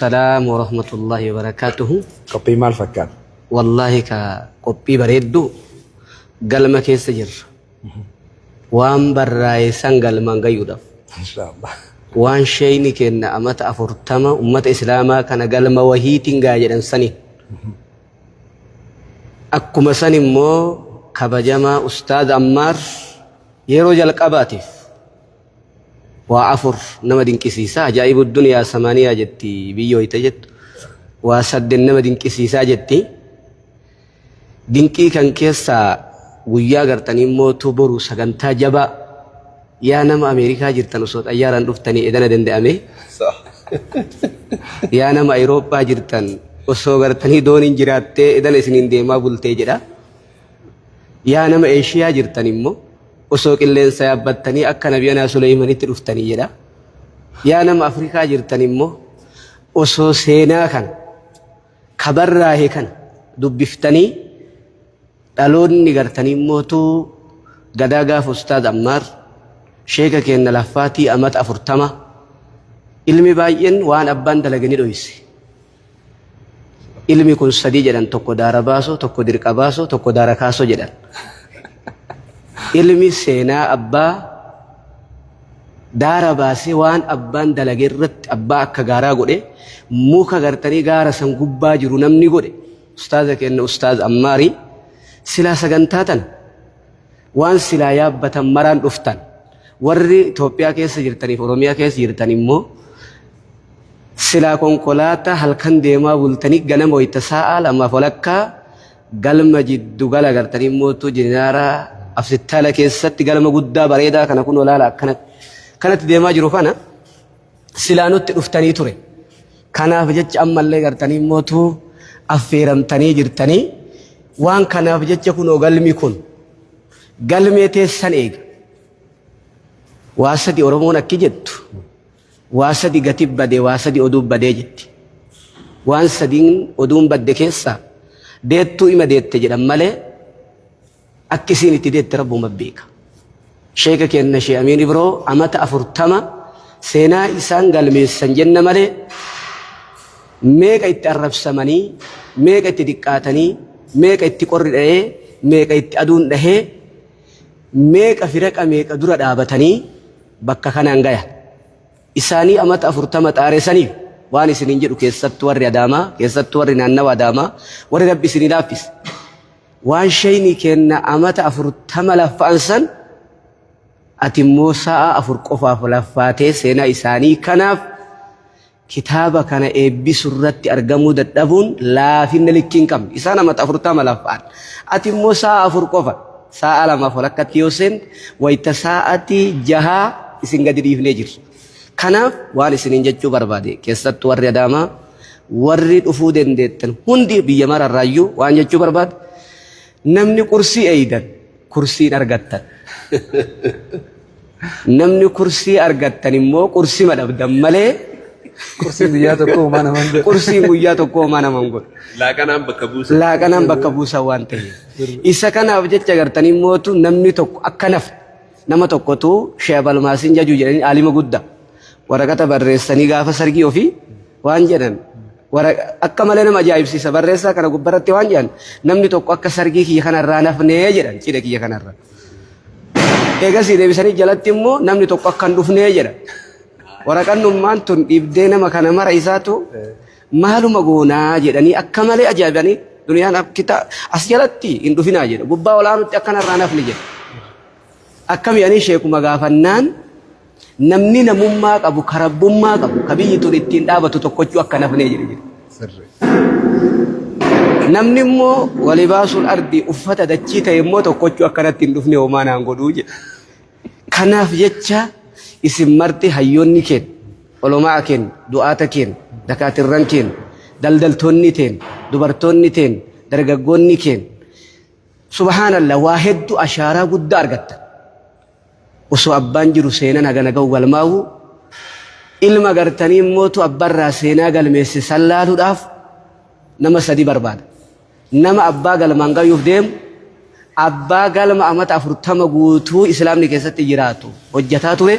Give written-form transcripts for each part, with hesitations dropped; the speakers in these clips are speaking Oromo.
Salaam wa rahmatullahi wa barakaatuhu. Qophii maal fakkaata? Wallaahi ka qophii bareedduu galma keessa jirra. Waan barraa'e san galmaan gayuudhaaf. Inshaallah. Waan sheeyni kenna amata 40 ummata islaamaa kana galma wahiitiin gaa jedhan sani. Akkuma san immoo kabajamaa Ustaaz Ammaar yeroo jalqabaatiif Waa afur nama dinqisiisa. Ajaa'ibu duniyaa samaaniyaa jetti biyya wayita jettu. Waa sadden nama dinqisiisaa jetti. Dinqii kan keessaa guyyaa gartanii mootuu boru sagantaa jabaa yaa nama Ameerikaa jirtan osoo xayyaaraan dhuftanii edana danda'ame. Yaa nama Awurooppaa jirtan osoo gartanii dooniin jiraattee edana isiniin deemaa bultee jedha. Yaa nama Eeshiyaa jirtan immoo osoo qilleensa yaabbattanii akka Nabiyanaa Suleeymanitti dhuftanii jedha. Yaa nama Afrikaa jirtan immoo osoo seenaa kana ka barraahe kana dubbiftanii dhaloonni gartanii immootu gadaa gaafa Ustaaz Ammaar sheeka keenna laffaatii amata 40 ilmi baay'een waan abbaan dalage ni dhoyse. Ilmi kun sadii jedhan tokko daara baasoo, tokko dirqa baasoo, tokko daara kaasoo jedhan. Ilmi seenaa abbaa daara baasee waan abbaan dalage irratti abbaa akka gaaraa godhe muka gartanii gaara san gubbaa jiru namni godhe ustaaza kenna ustaaz Ammaarii silaa sagantaa tana waan silaa yaabbatan maraan dhuftan warri Itoophiyaa keessa jirtaniif Oromiyaa keessa jirtan immoo Silaa konkolaataa halkan deemaa bultanii ganama wayita saa'aa lamaaf walakkaa galma jiddu gala gartanii mootuu jeneraara afsittaala keessatti galma guddaa bareedaa kana kun olaala akkanatti kanatti deemaa jiru kana silaa nutti dhuftanii ture. Kanaaf jecha ammallee gartanii mootuu affeeramtanii jirtanii waan kanaaf jecha kunoo galmi kun galmee teessan eega. Waa sadi Oromoon akki jettu Waa sadi gati bade, waa sadi oduu badee jetti. Waan sadiin oduun badde keessaa deettuu ima deette jedhan malee akki isiin itti deette rabbuma beeka. Sheeka keenna Shee Amiin Ibroo amata 40 seenaa isaan galmeessan jenna malee meeqa itti arrabsamanii, meeqa itti diqqaatanii, meeqa itti qorri dha'ee, meeqa itti aduun dhahee, meeqa firaqa meeqa dura dhaabatanii bakka kanaan gaya. Isaanii amata 40 xaare saniif waan isiniin jedhu keessattuu warri Adaamaa, keessattuu warri naannawa Adaamaa, warri Rabbi isinii laaffise. Waan shayni keenna amata 40 laffa'an san ati immoo sa'a 4 qofaaf laffaatee seenaa isaanii kanaaf Kitaaba kana eebbisu irratti argamuu dadhabuun laafinna likkii hin qabne. Isaan amata 40 laffa'an. Ati immoo sa'a 4 qofa. Sa'a lamaaf walakkatti yoo seente wayita sa'atii jahaa isin gadi dhiifnee jirra. Kanaaf waan isiniin jechuu barbaade keessattuu warri Adaamaa warri dhufuu dandeettan hundi biyya mararraayyuu waan jechuu barbaade namni qursii eeydan kursiin argattan. Namni kursii argattan immoo qursima dhabdan malee Qursiin guyyaa tokko homaa naman godhu. qursiin guyyaa tokko homaa naman godhu. Laaqanaan bakka buusa. Laaqanaan bakka buusan waan ta'eef. Isa kanaaf jecha gartanii mootu namni tokko akka nafne nama tokkotu Sheekh Balmaasiin jajuu jedhanii aalima guddaa waraqata barreessanii gaafa sargii ofii waan jedhan akka malee nama ajaa'ibsiisa barreessaa kana gubbarratti waan jedhan namni tokko akka sargii kiyya kanarraa nafnee jedhan cidha kiyya kanarra. Eegasii deebisanii jalatti immoo namni tokko akka hin dhufnee jedha. Waraqannummaan tun dhibdee nama kana mara isaatu maaluma goonaa jedhanii akka malee ajaa'ibanii duniyaan kita as jalatti hin dhufinaa jedha. Gubbaa olaanutti akkanarraa nafni jedha. Akkami ani sheekuma gaafannaan namni namummaa qabu ka rabbummaa qabu ka biyyi tun ittiin dhaabatu tokkochuu akka nafnee jedhe jedhe. Sirri. Namni immoo walii baasuun ardi uffata dachii ta'e immoo tokkochuu akkanatti hin dhufne homaa naan godhuu jedhe. Kanaaf jecha isin marti hayyoonni keen, olomaa keen, du'aata keen, dakaatirran keen, daldaltoonni teen, dubartoonni teen, dargaggoonni keen Subhaanallah waa hedduu ashaaraa guddaa argatta. Osoo abbaan jiru seenan hagana ga'u galmaa'u ilma gartanii immootu abbarraa seenaa galmeesse san laaluudhaaf nama sadi barbaada. Nama abbaa galmaan gayuuf deemu abbaa galma amata 40 guutuu islaamni keessatti jiraatu hojjataa ture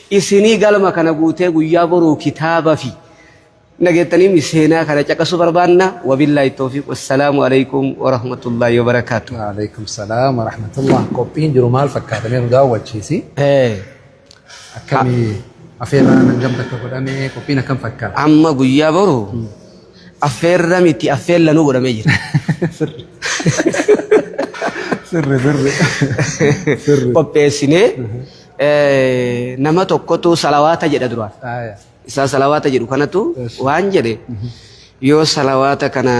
isinii galma kana guutee guyyaa boruu kitaaba fi Nageettanii seenaa kana caqasuu barbaanna. Wabillaahi tawfiiq. Wassalaamu alaikum warahmatullaahi wabarakaatu. Waalaikum salaam wa rahmatullah. Qophiin jiru maal fakkaata? Mee nu daawwachiisi. Akkamii afeerraan hangam takka godhamee qophiin akkam fakkaata? Amma guyyaa boru affeerra miti affeellanuu godhamee jira. Sirri sirri. Sirri. Qopheessinee nama tokkotu salawaata jedha duraan. Aya. Isaa salawaata jedhu kanatu waan jedhe yoo salawaata kana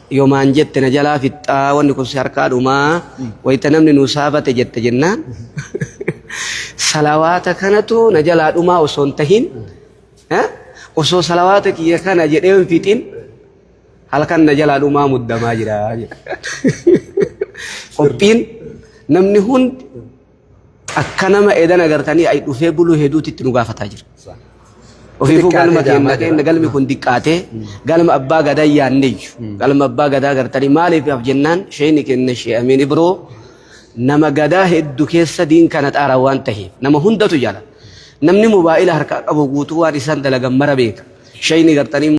yomaan jette na jalaa fixxaa wanni kun si harkaa dhumaa wayita namni nu saafate jette jennaan salawaata kanatu na jalaa dhumaa osoo hin tahin osoo salawaata kiyya kana jedhee hin fixin halkan na jalaa dhumaa muddamaa jira jedhe. Qophiin namni hundi Akka nama edan agartanii ay dhufee buluu heduutti itti nu gaafataa jira. Ofiifuu galma keenna keenna galmi kun diqqaatee galma abbaa gadaa yaanneyyu. Galma abbaa gadaa agartanii maaliif af jennaan sheeyni kenna shee Amiin Ibroo nama gadaa heddu keessa diin kana xaara waan taheef nama hundatu jala. Namni mobaayila harkaa qabu guutuu waan isaan dalagan mara beeka. Sheeyni gartanii.